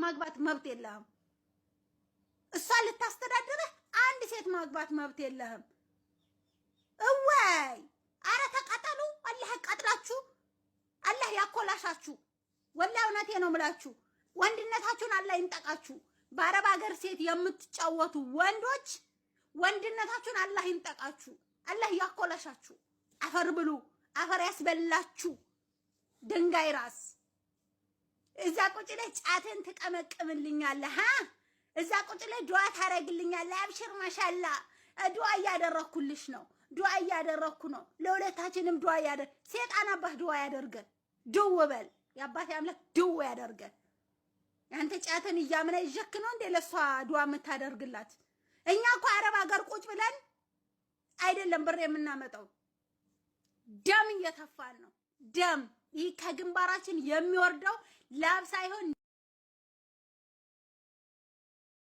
ማግባት መብት የለህም። እሷ ልታስተዳድርህ አንድ ሴት ማግባት መብት የለህም። እወይ! አረ ተቃጠሉ! አላህ ያቃጥላችሁ፣ አላህ ያኮላሻችሁ። ወላሂ እውነቴ ነው ምላችሁ፣ ወንድነታችሁን አላህ ይንጠቃችሁ። በአረብ ሀገር ሴት የምትጫወቱ ወንዶች ወንድነታችሁን አላህ ይንጠቃችሁ፣ አላህ ያኮላሻችሁ። አፈር ብሉ፣ አፈር ያስበላችሁ። ድንጋይ ራስ እዛ ቁጭ ላይ ጫትን ትቀመቅምልኛለህ፣ እዛ ቁጭ ላይ ዱዓ ታረግልኛለህ። አብሽር ማሻላ፣ ዱዓ እያደረኩልሽ ነው፣ ዱዓ እያደረኩ ነው። ለሁለታችንም ዱዓ ያደር ሴጣን አባህ ዱዓ ያደርገን። ድው በል የአባቴ አምላክ ድው ያደርገን። አንተ ጫትን እያምነ ይዠክ ነው እንዴ ለሷ ዱዓ የምታደርግላት? እኛ እኮ አረብ ሀገር ቁጭ ብለን አይደለም ብር የምናመጣው፣ ደም እየተፋን ነው። ደም ይህ ከግንባራችን የሚወርደው ላብ ሳይሆን